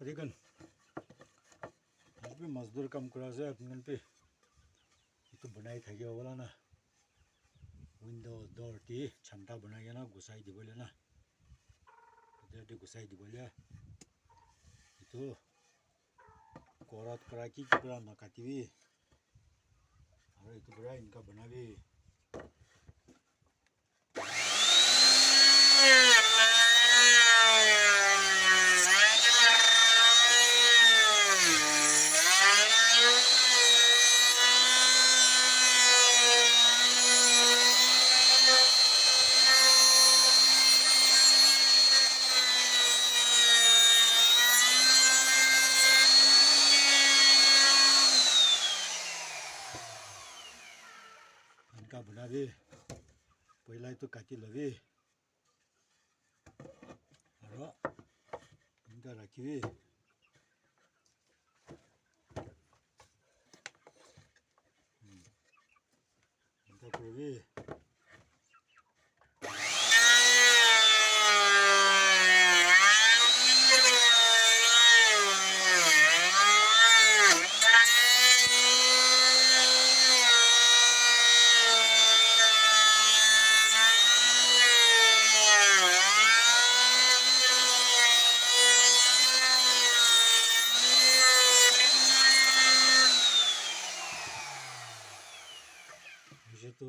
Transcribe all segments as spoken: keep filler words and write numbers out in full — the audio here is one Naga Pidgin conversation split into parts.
Adi khan, aaj bhi mazdoor kam kura ase, apni khan bhi etu banai thaki hobo la na. Window door te chanta banai kena gusai dibole na. Etu te gusai dibole. Etu korat para ki ki para na katibi. Aru etu para enka banabi. Enka banabi, poila etu kati lobi, aro enka rakhibi. Hmm. Enka kuribi. Hoise tu,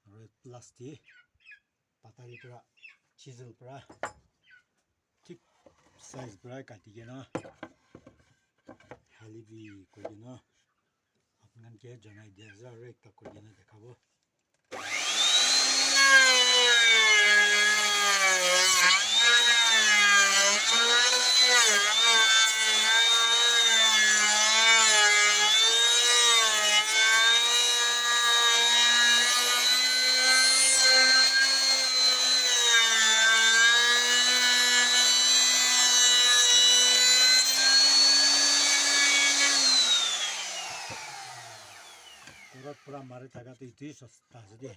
aru last te patali para, chisel para thik size para kati kena halibi koi kena apni khan ke janai dia ase aru ekta koi kena dekhabo. Pura, pura mari thaka tu etu sosta ase de.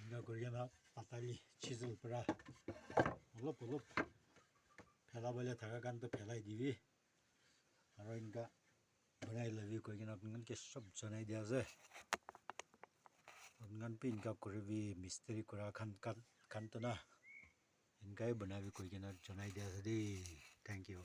Enka kuri kena patali chisel para olop olop phelabole thaka khan toh phelai dibi. Aro enka banai lobi koi kena apni khan ke sob janai dia ase. Apni khan bi enka kuribi, mistri kura khan, khan, khan toh na enka hi banabi koi kena janai dia ase de. Thank you.